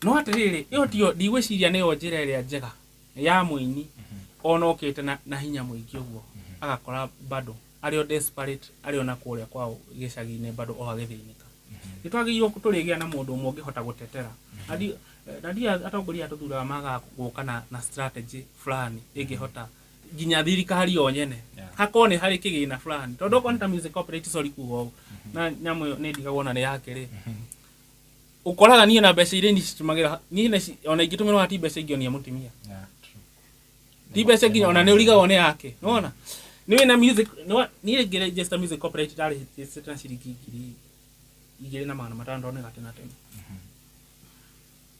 No atĩrĩrĩ, ĩyo tiyo ndigwĩciria nĩyo njĩra ĩrĩa njega ya mũini ona okĩte na hinya mũingĩ ũguo agakora bado arĩ o desperate, arĩ ona kũrĩa kwao gĩcagi-inĩ bado o agĩthĩnĩka. Nĩ twagĩrĩirwo tũrĩgĩa na mũndũ ũmwe ũngĩhota gũtetera. Na ndio atongoria aya tũthuraga magaga gũka na strategy fulani ĩngĩhota nginya thirikari yo nyene hakorwo nĩ harĩ kĩgĩna fulani, tondũ okorwo nĩ ta music copyright, sorry kuga ũguo, na nyamũ ĩyo nĩ ndigagwo na nĩ yake rĩ, ũkoraga niĩ na mbeca iria nicitũmagĩra niĩ ona ingĩtũmĩrwo ti mbeca ingĩonia mũtumia, ti mbeca nginya ona nĩ ũrigagwo nĩ yake. Nĩwona nĩ wĩna music niĩ ngĩregister music copyright ndarĩhĩte na ciringi 2500 ndone gatena tene.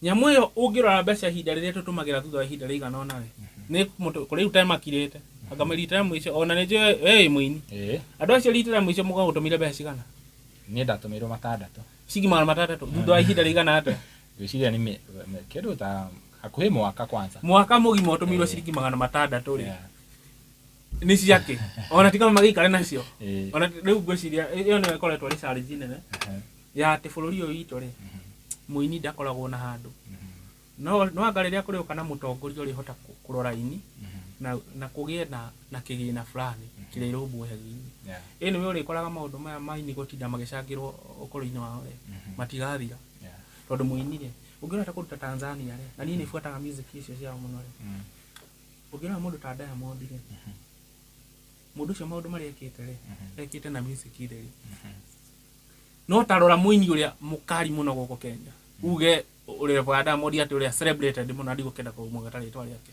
Nyamũ ĩyo ũngĩrora mbeca ihinda rĩrĩa tũtũmagĩra thutha wa ihinda rĩigana ũna rĩ, nĩ kũrĩ rĩu temakirĩte anga rita rĩa mũico ona nĩ njũĩ we wĩ mũini. Andũ acio rita rĩa mũico mũgagũtũmĩire mbeca cigana? Niĩ ndatũmĩirwo 600. Ciringi 600 thutha wa ihinda rĩigana atĩa? Ngwĩciria nĩ kĩndũ ta hakuhĩ mwaka kwanza. Mwaka mũgima ũtũmĩirwo ciringi 600 rĩ. Nĩ ciake ona ti kama magĩikare nacio. Ona rĩu ngwĩciria ĩyo nĩyo ĩkoretwo ĩrĩ challenge nene ya atĩ bũrũri ũyũ witũ rĩ, mũini ndakoragwo na handũ. No anga rĩrĩa kũrĩũka na mũtongoria ũrĩhota kũrora ini na kũgĩe na kĩgĩna fulani kĩrĩa irũmbũyagia. Ĩ nĩwe ũrĩkoraga maũndũ maya ma ini gũtinda magĩcangĩrwo ũkũrũ-inĩ wao rĩ, matigathira. Tondũ mũini rĩ, ũngĩrora ta kũndũ ta Tanzania rĩ, na niĩ nĩbuataga music icio ciao mũno rĩ, ũngĩrora mũndũ ta Diamond rĩ, mũndũ ũcio maũndũ marĩa ekĩte rĩ, ekĩte na music theri. No tarora mũini ũrĩa mũkari mũno gũkũ Kenya, uge ũrĩa wa Diamond atĩ ũrĩa celebrated mũno, ndigũkenda kũmũgweta rĩtwa rĩake.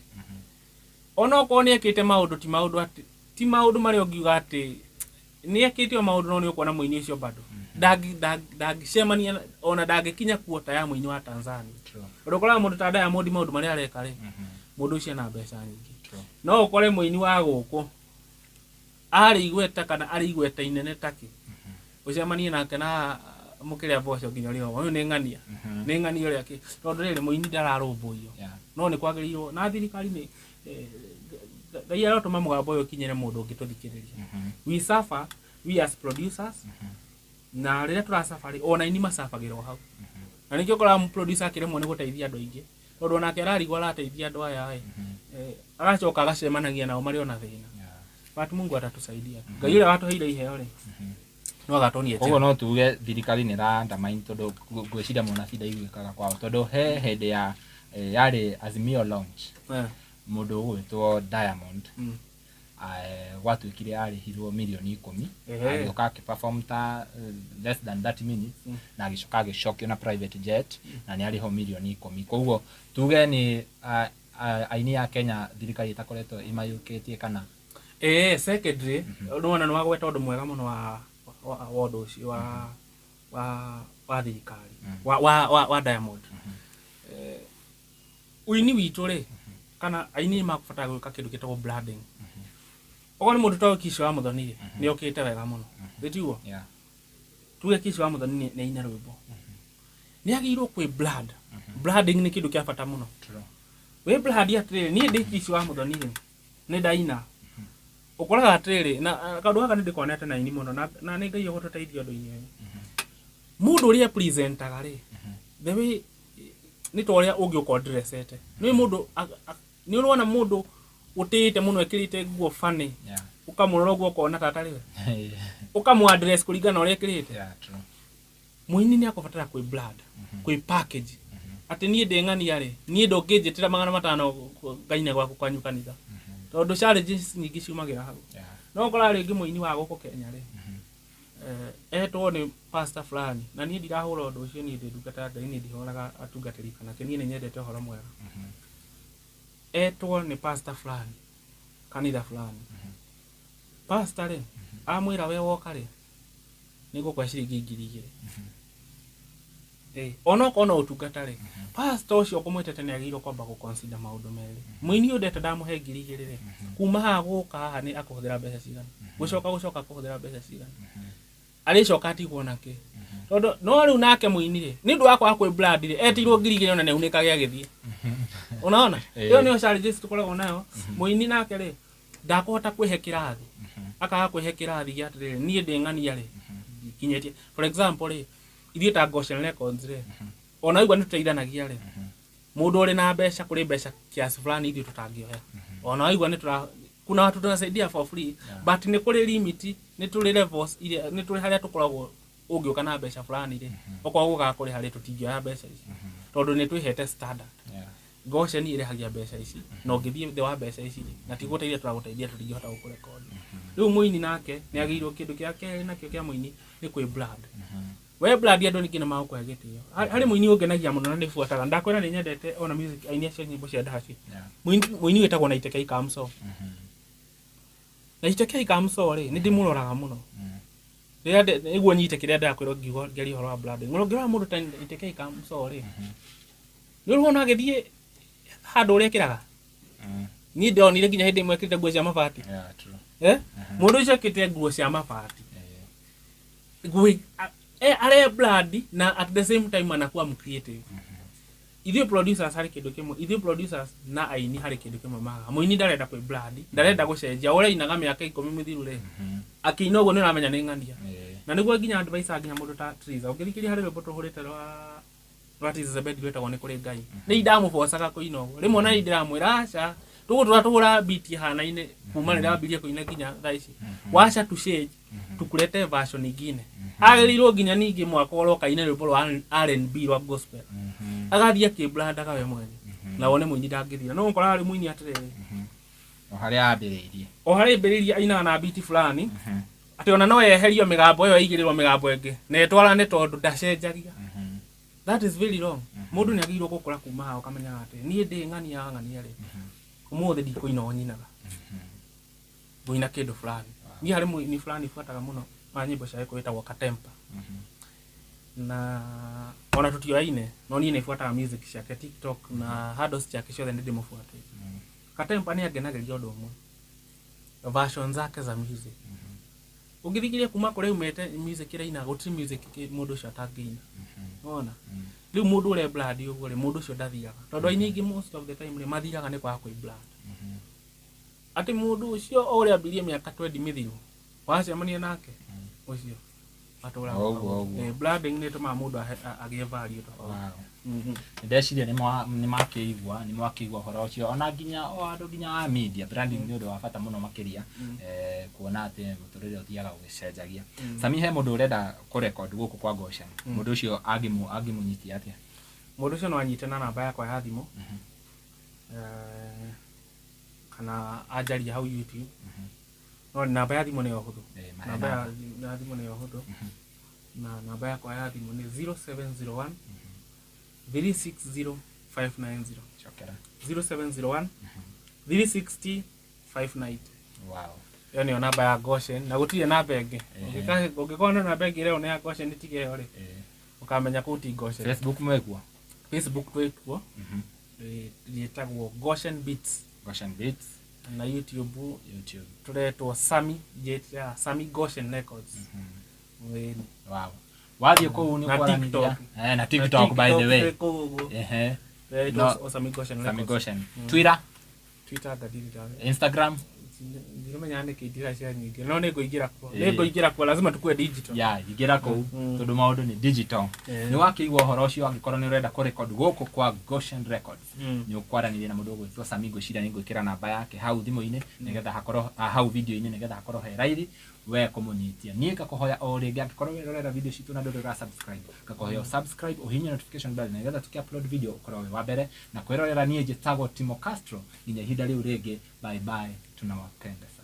Ona okorwo nĩ ekĩte maũndũ, ti maũndũ atĩ ti maũndũ marĩa ũngiuga atĩ nĩ ekĩte o maũndũ, no nĩ ũkuona mũini ũcio bado ndangĩcemania ona ndangĩkinya kuota ya mũini wa Tanzania. Tondũ ũkoraga mũndũ ta Diamond maũndũ marĩa areka rĩ, mũndũ ũcio ena mbeca nyingĩ. No ũkore mũini wa gũkũ arĩ igweta kana arĩ igweta inene take, ũcemanie nake na mũkĩrĩa mboco nginya ũrĩa ũyũ nĩ ng'ania, nĩ ng'ania ũrĩa kĩ, tondũ rĩrĩ mũini ndararũmbũiyo. No nĩ kwagĩrĩirwo na thirikari nĩ Ngai arotũma mũgambo ũyũ ũkinyĩre mũndũ ũngĩtũthikĩrĩria. We suffer, we as producers, na rĩrĩa tũrasuffer rĩ, ona ini macabagĩrwo hau. Na nĩkĩo ũkoraga producer akĩremwo nĩ gũteithia andũ aingĩ, tondũ onake ararigwo arateithia andũ aya ĩ, agacoka agacemanagia nao marĩ ona thĩna. But Mungu atatusaidia. Ngai ũrĩa watũheire iheo rĩ, no agatonia. Koguo no tuge thirikari nĩ ĩra undermine, tondũ ngwĩciria mũnabii ndaiguĩkaga kwao, tondũ he hĩndĩ ya yarĩ Azimio launch, mũndũ ũgwĩtwo Diamond gwatuĩkire arĩhirwo mirioni 10, agĩũka akĩperform ta less than 30 minutes, na agĩcoka agĩcokio na private jet, na nĩ arĩhwo mirioni 10. Koguo tuge nĩ aini a Kenya thirikari ĩtakoretwo ĩmayũkĩtie kana? Secondary nĩwona nĩ wagweta ũndũ mwega mũno wa ũndũ ũcio wa thirikari wa Diamond. Ũini witũ rĩ, kana aini nĩ makũbatara gwĩka kĩndũ gĩtagwo branding. Okorwo nĩ mũndũ ta Kishi wa Muthoni rĩ, nĩ okĩte wega mũno, gĩtiguo? Tuge Kishi wa Muthoni nĩ aina rwĩmbo, nĩ agĩrĩirwo kwĩ brand. Branding nĩ kĩndũ kĩa bata mũno. Wĩ brand atĩrĩrĩ, niĩ ndĩ Kishi wa Muthoni rĩ, nĩ ndaina. Ũkoraga atĩrĩrĩ, na kaũndũ gaka nĩ ndĩkonete na aini mũno, na nĩ Ngai ũgũtũteithia ũndũ-inĩ ũyũ. Mũndũ ũrĩa presentaga rĩ, the way nĩ ta ũrĩa ũngĩũka ũndressete. Nĩ mũndũ nĩ ũrona mũndũ ũtĩĩte mũno ekĩrĩte nguo funny, ũkamũrora ũguo ũkona ta atarĩ we, ũkamũ address kũringana na ũrĩa ekĩrĩte. Mũini nĩ akũbatara kwĩ brand, kwĩ package, atĩ niĩ ndĩ ng'ania rĩ, niĩ ndũngĩnjĩtĩra 500 ngaine gwaku kwanyu kanitha, tondũ challenges nyingĩ ciumagĩra hau. No ũkoraga rĩngĩ mũini wa gũkũ Kenya rĩ, etwo nĩ pastor fulani, na niĩ ndirahũra ũndũ ũcio, niĩ ndĩ ndungata ya Ngai, niĩ ndihũraga atungatĩri kana kĩ, niĩ nĩ nyendete ũhoro mwega. Etwo nĩ pastor fulani kanitha fulani, pastor rĩ amwĩra we woka rĩ, nĩ ngũkũhe ciringi 2000. Onokorwo no ũtungata rĩ, pastor ũcio ũkũmwĩtĩte nĩ agĩrĩirwo kwamba gũ-consider maũndũ merĩ. Mũini ũyũ ndete ndamũhe 2000 rĩ, kuma haha gũka haha nĩ akũhũthĩra mbeca cigana, gũcoka akũhũthĩra mbeca cigana, arĩcoka atigwo nake. Tondũ no rĩu nake mũini rĩ, nĩ ũndũ wa kwaga kwĩ brand rĩ, etirwo 2000 ona nĩaunĩkage agĩthiĩ. Unaona? Ĩyo nĩyo challenges tũkoragwo nayo. Mũini nake rĩ, ndakũhota kwĩhe kĩrathi, akaga kwĩhe kĩrathi gĩa atĩrĩrĩ, niĩ ndĩ ng'ania rĩ, nginyĩtie. For example rĩ, ithuĩ ta Goshen Records rĩ, ona waigua nĩ tũteithanagia rĩ, mũndũ ũrĩ na mbeca kũrĩ mbeca kiasi fulani ithuĩ tũtangĩoya. Ona waigua nĩ tũra kuna watu tunasaidia for free, but nĩ kũrĩ limit, nĩ tũrĩ levels iria nĩ tũrĩ harĩa tũkoragwo ũngĩũka na mbeca fulani rĩ, okorwo gũkaga kũrĩha rĩ, tũtingĩoya mbeca ici tondũ nĩ twĩhete standard. Goshen ĩrĩhagia mbeca ici, na ũngĩthiĩ thĩ wa mbeca ici rĩ, na ti gũteithia tũragũteithia, tũtingĩhota gũkũrekondi. Rĩu mũini nake nĩ agĩrĩirwo kĩndũ kĩa kerĩ nakĩo kĩa mũini nĩ kwĩ brand. We brand andũ ningĩ nĩ magũkũhe gĩtĩo. Harĩ mũini ũngenagia mũno na nĩ buataga, ndakwĩra nĩ nyendete ona music aini acio nyĩmbo cia ndaci. Mũini wĩtagwo Naitekei Kamso. Naitekei Kamso rĩ, nĩ ndĩmũroraga mũno. Rĩrĩa nĩguo nyite kĩrĩa ndĩrakwĩrwo ngiuga ngĩaria ũhoro wa branding. Ũngĩrora mũndũ ta Naitekei Kamso rĩ, nĩ ũrona agĩthiĩ handũ ũrĩa ekĩraga. Niĩ ndonire nginya hĩndĩ ĩmwe ekĩrĩte nguo cia mabati. Mũndũ ũcio ekĩrĩte nguo cia mabati. Nguo are brand na at the same time anakuwa creative. Ithuĩ producers harĩ kĩndũ kĩmwe, ithuĩ producers na aini harĩ kĩndũ kĩmwe magaga. Mũini ndarenda kwĩ brand, ndarenda gũcenjia. Ũrĩa ainaga mĩaka 10 mĩthiru rĩ, akĩina ũguo nĩ ũramenya nĩ ng'ania. Na nĩguo nginya advice nginya mũndũ ta Triza. Ũngĩthikĩrĩria harĩ rwĩmbo tũhũrĩte rwa Triza Zebedi rwĩtagwo nĩ kũrĩ Ngai. Nĩ ndamũbocaga kũina ũguo. Rĩmwe ona niĩ ndĩramwĩra aca, tũgũtũra tũhũra beat ĩhanaine kuma rĩrĩa wambirie kũina nginya thaa ici. Wacha tu change, tukulete version ingine. Agĩrĩirwo nginya ningĩ mwaka ũroka aine rwĩmbo rwa R&B rwa gospel. Agathiĩ akĩbrandaga we mwene. Na wone mũini ndangĩthira. No ũkoraga rĩu mũini atĩrĩrĩ, O harĩa ambĩrĩirie. O harĩa ambĩrĩirie ainaga na beat fulani, atĩ ona no yeherio mĩgambo ĩyo ĩigĩrĩrwo mĩgambo ĩngĩ na ĩtwarane tondũ ndacenjagia. That is very wrong. Mũndũ nĩ agĩrĩirwo gũkũra kuma haha ũkamenyaga atĩ niĩ ndĩ ng'ania ng'ania rĩ, ũmũthĩ ndikũina o nyinaga, ngũina kĩndũ fulani. Niĩ harĩ mũini fulani buataga mũno wa nyĩmbo cia Gĩkũyũ wĩtagwo Katempa, na ona tũtioyaine no niĩ nĩ buataga music ciake TikTok na handles ciake ciothe nĩ ndĩmũbuatĩte. Katempa nĩ angenagĩria ũndũ ũmwe, version zake za music. Ũngĩthikĩrĩria kuma kũrĩa aumĩte music ĩrĩa ainaga, gũtirĩ music mũndũ ũcio atangĩina. Wona rĩu mũndũ ũrĩa brand ũguo rĩ, mũndũ ũcio ndathiaga, tondũ aini aingĩ most of the time rĩ, mathiraga nĩ kwaga kwĩ brand. Atĩ mũndũ ũcio o ũrĩa ambirie mĩaka 20 mĩthiru, wacemania nake ũcio atũraga. O ũguo, o ũguo. Branding nĩ ĩtũmaga mũndũ agĩe value tofauti. Ndeciria nĩ mwakĩigua ũhoro ũcio, ona nginya o andũ nginya a media, branding nĩ ũndũ wa bata mũno makĩria, kuona atĩ mũtũrĩre ũthiaga ũgĩcenjagia. Sami, he mũndũ ũrenda kũrecord gũkũ kwa Goshen, mũndũ ũcio angĩmũnyitia atĩa? Mũndũ ũcio no anyite na namba yakwa ya thimũ, kana anjarie hau YouTube, no namba ya thimũ nĩyo hũthũ. Mahe. Namba ya thimũ nĩyo hũthũ, na namba yakwa ya thimũ nĩ 0701 360 590. Cokera. 0701 360 590. Ĩyo nĩyo namba ya Goshen na gũtirĩ namba ĩngĩ. Ũngĩkorwo na namba ĩngĩ ĩrĩa nĩ ya Goshen tige ĩyo rĩ, ũkamenya kũu ti Goshen. Facebook mwekuo? Facebook twĩkuo, rĩtagwo Goshen Beats. Goshen Beats. Na YouTube YouTube tũretwo Sami ya Sami Goshen Records. Ĩĩ. Wow, wathiĩ kũu nĩ Na kwaranĩria. TikTok. Na TikTok, by the way. twĩ kũu ũguo. Rĩtwo Sami Goshen Sami Records. Goshen. Twitter? Twitter ngadiri dawe. Instagram? Ndiramenya nĩkĩ ndira cia nyingĩ, no nĩ ngũingĩra kuo, nĩ ngũingĩra kuo, lazima tukue digital. Ya ingĩra kũu tondũ maũndũ nĩ digital. Nĩ wakĩigua ũhoro ũcio, angĩkorwo nĩ ũrenda kũrecord gũkũ kwa Goshen Records, nĩ ũkwaranĩria na mũndũ ũgwĩtwo Sami. Ngwĩciria nĩ ngwĩkĩra namba yake hau thimũ-inĩ nĩgetha hakorwo hau video-inĩ nĩgetha hakorwo he raithi we kũmũnyitia. Niĩ ngakũhoya o rĩngĩ, angĩkorwo wĩrorera video citũ na ndũrĩ ũra subscribe, ngakũhoya ũ subscribe, ũhihinye notification bell nĩgetha tũkĩ upload video ũkorwo wĩ wa mbere na kwĩrorera. Niĩ njĩtagwo Timo Castro, nginya ihinda rĩu rĩngĩ, bye bye, tunawapenda sana.